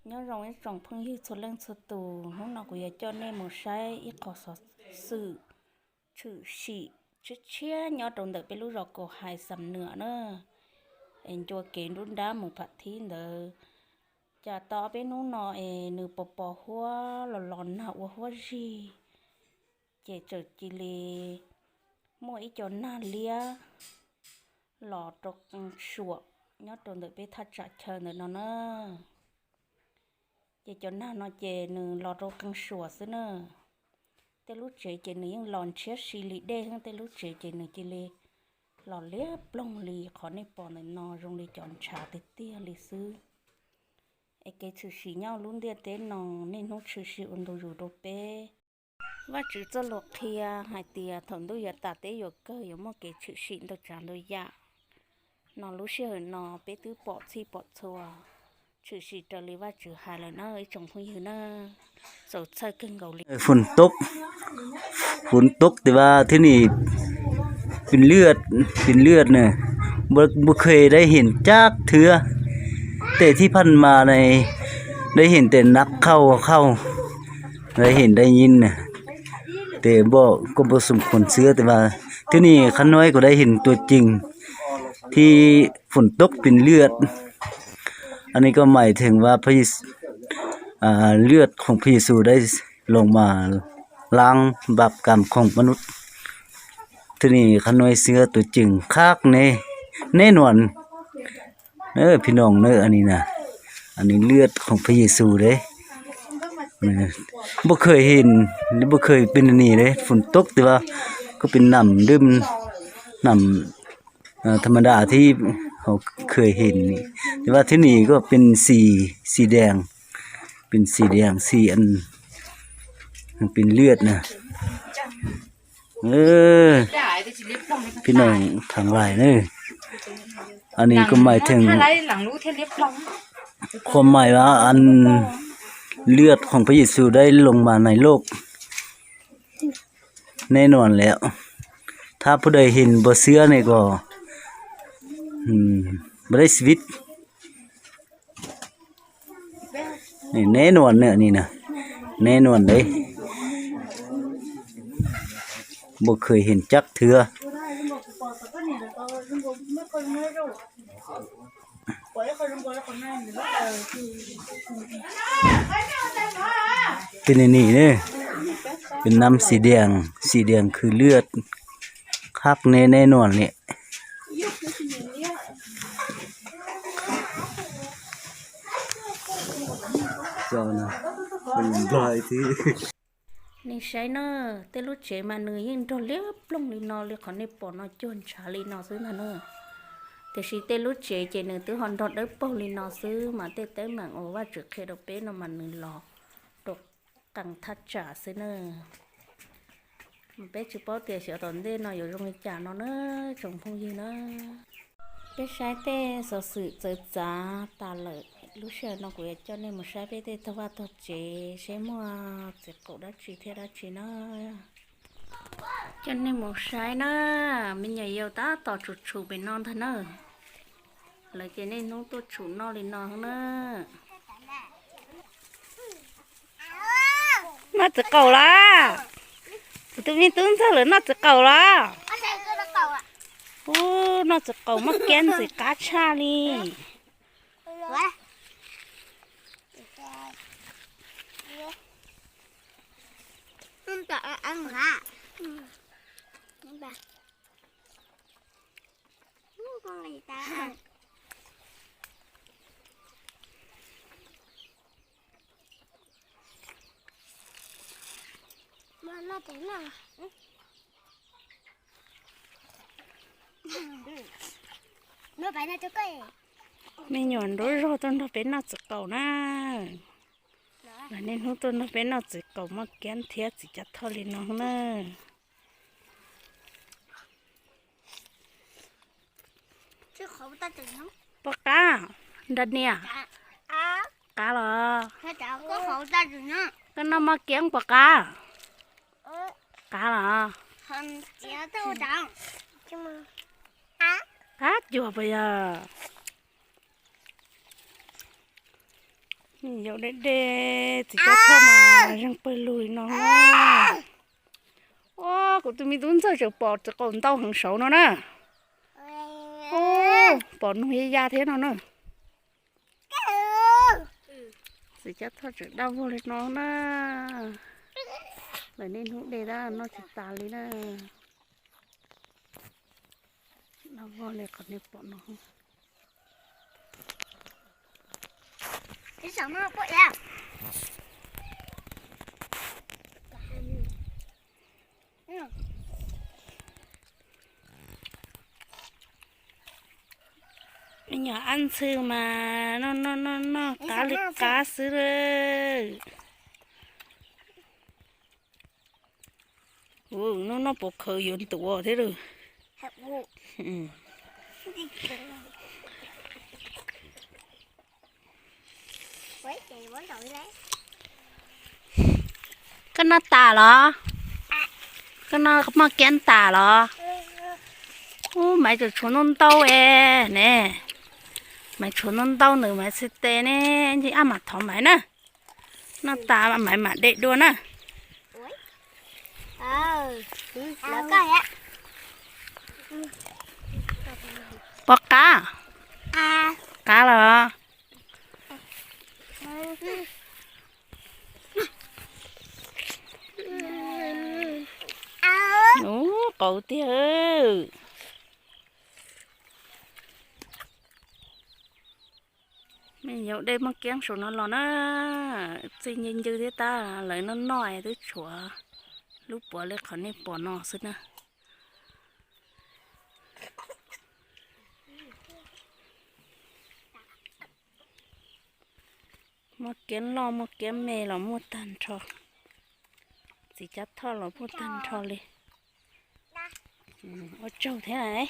Nyob zoo ib tsoom phooj ywg txhua leej txhua tus, hnub no kuv yuav coj nej mus saib ib qho xov xwm tshwm sim tshiab tshiab nyob rau ntawm peb lub zos Kaus Hais Xam Nuam na, es ncua kev nruab nrab mus Pham Thib ntawd. Cas tau peb hnub no es nws pos pos huab los los nag ua huab zig, ces txawm cia li muaj ib co nag liab los rau qee suam nyob rau ntawm peb thaj tsam chaw ntawm no na. Ces cov nag no ces nws los rau qee suam xwb na. Tej lub tsev ces nws yeej los ntshiab si li dej, tej lub tsev ces nws cia li los liab ploog li qhov nej pom ntawm no zoo li cov ntshav tiag tiag li xwb. Es kev tshwm sim nyob lub ntiaj teb no niaj hnub tshwm sim ua ntu zus rau peb. Vajtswv txoj lus qhia hais tias thaum ntuj yuav tas teb yuav kawg yuav muaj kev tshwm sim ntau tsav ntau yam. No lub sij hawm no peb twb pom txhij pom txhua, tshwm sim raws li Vajtswv hais lawm na ib tsoom phooj ywg na. Txaus txhawj kawg nkaus li. Phun tub, phun tub tias vas thiab nim pin lwj, pin lwj na, npuaj khev dai him cab thwb, tes thib phaj mas na, dai him tes nab qhau qhau, dai him dai nyin na, tes npuaj koj npuaj xum khuam xwb tias vas thiab nim qhab nuav kuv dai him tuas ceeg thib phun tub pin lwj. An ni ko maim theem vas lwj khoom Phaj Yexus dai loo mas laab npab kam khoom mab nub. Thiab nim qhab nuav xwb tuas ceeg khab ne, neb nuam, phib noog na, an ni na, an ni lwj khoom Phaj Yexus dai. Npuaj khev him, npuaj khev pin ni dai phun tub tias vas koj pin nam dwb nam tham ma da thib, khev him tias vas thiab nim koj pin xim, xim dees, pin xim dees xim, pin lwj na. Phib noog thaam lais na, an ni ko maim theem, khuam maim vas an lwj khoom Phaj Yexus dai loo mas nais loj. Neb nuam lawm, thab puab dai him npuaj xwb ne ko, npuaj dai xvib. Neb nuam na, neb nuam dai, npuaj khev him cab thwb. Pin ni ni, pin nam xim dees, xim dees khwv lwj, khab ne neb nuam lawm. Nej saib na, tej lub tsev mas nws yeej nrog liab ploog li no li qhov nej pom no cuag ntshav li no xwb ntag na. Tiam sis tej lub tsev ces nws twb ho nrog dawb paug li no xwb mas tej teeb meem uas Vajtswv qhia rau peb no mas nws los rau qee thaj tsam xwb na. Mas peb tsis paub tias xyov tom ntej no yuav zoo li cas no na, tsoom phooj ywg na. Peb saib tej xov xwm txawv txav tas lawm, lub sij hawm no kuv yuav coj nej mus saib peb tej tog vaj tog tsev seb muaj txiv qaum dab tsi thiab dab tsi na. Coj nej mus saib na, me nyuam yaus tab tom tshum tshum pem no ntag na. Lawv ces niaj hnub tuaj tshum noj li no na. Noj txiv qaum los? Kuv tus me tub ntxawg lawv noj txiv qaum los? Ub, noj txiv qaum muaj kiab ntxim qab tshaj li. Me nyuam nruab zog tuaj nrog peb noj txiv qaum na. Lawv niaj hnub tuaj nrog peb noj txiv qaum muaj kiab thiab txiv cav thoj li no na. Puas qab, nra niam? Qab los? Koj noj muaj kiab puas qab? Qab los? Qab cuag puas yog? Yau deb deb, txiv cab thoj mas zeeg pawg lug li no. Ua, kuv tus me tub ntxawg tseem pom txiv qaum ntau heev saud no na. Pom noog ya ya thiab no na. Txiv cab thoj tseem daj vog li no na. Lawv niaj hnub de tab noj tsis tas li na. Daj vog li qhov nej pom no. Me nyuam ab ntxhw mas noj noj noj noj qab li qab xwb lawm. Noj noj puas khaws yuav ntuav thiab lawm. Koj noj tas los? Koj noj maj kiab tas los? Ub, Maiv tseem tshuav ntau ntau es ne. Maiv tshuav ntau ntau nws Maiv txhais tes ne, ntshe ab mam thov Maiv na. Noj tas Maiv mam de dua na. Pom qab? Qab los? Ub, qauv tiag. Me nyuam dej muaj kiab saum no los na, txij ncw ncw thiab tab lawv noj noj es twb tshuav lub puav li qhov nej pom no xwb na. Muaj kiab loj muaj kiab me los muaj tag nrho. Txiv cab thoj los muaj tag nrho li. Ua tsaug thiab.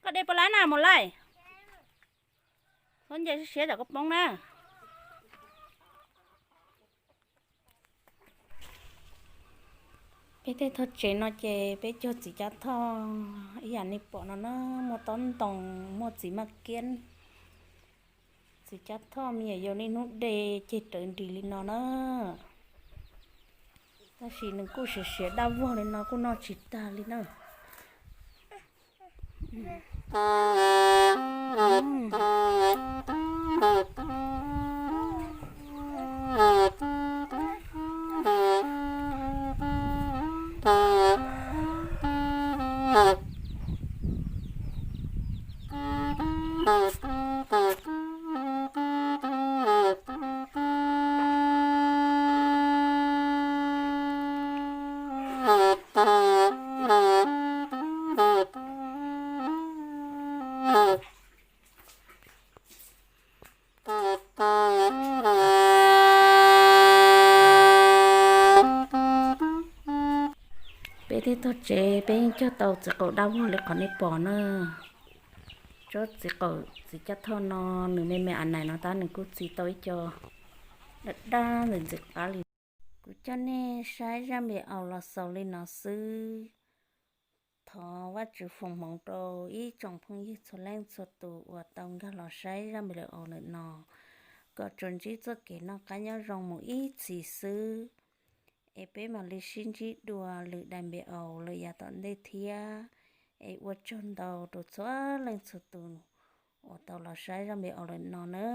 Koj de puas lab na mus laij? Txhob nce siab siab tsam koj poob na. Peb tej thaj tsev no ces peb cog txiv cab thoj ib yam nej pom no na, muaj tob ntoo, muaj txiv maj kiab. Txiv cab thoj me nyuam yaus niaj hnub de ceg rawv nris li no na. Tab sis nws kuj siav siav daj vog li no kuj noj tsis tag li na. Peb tej tog tsev peb yeej cog tau txiv qaum daj vog li qhov nej pom na. Tsob txiv qaum txiv cab thoj no nws me me a nais no tab nws kuj txi tau ib co daj daj ntxim ntxim qab li. Kuv coj nej saib zaj npe aus los xaus li no xwb. Thov Vajtswv foom hmoov rau ib tsoom phooj ywg txhua leej txhua tus uas tau nkag los saib zaj npe aus lawm no, kom tsuas ntsib txoj kev noj qab nyob zoo mus ib txhis xwb, es peb mam li sib ntsib dua lwm daim npe aus lawm yav tom ntej thiab. Es ua tsaug ntau rau txhua leej txhua tus uas tau los saib zaj npe aus lawm no na.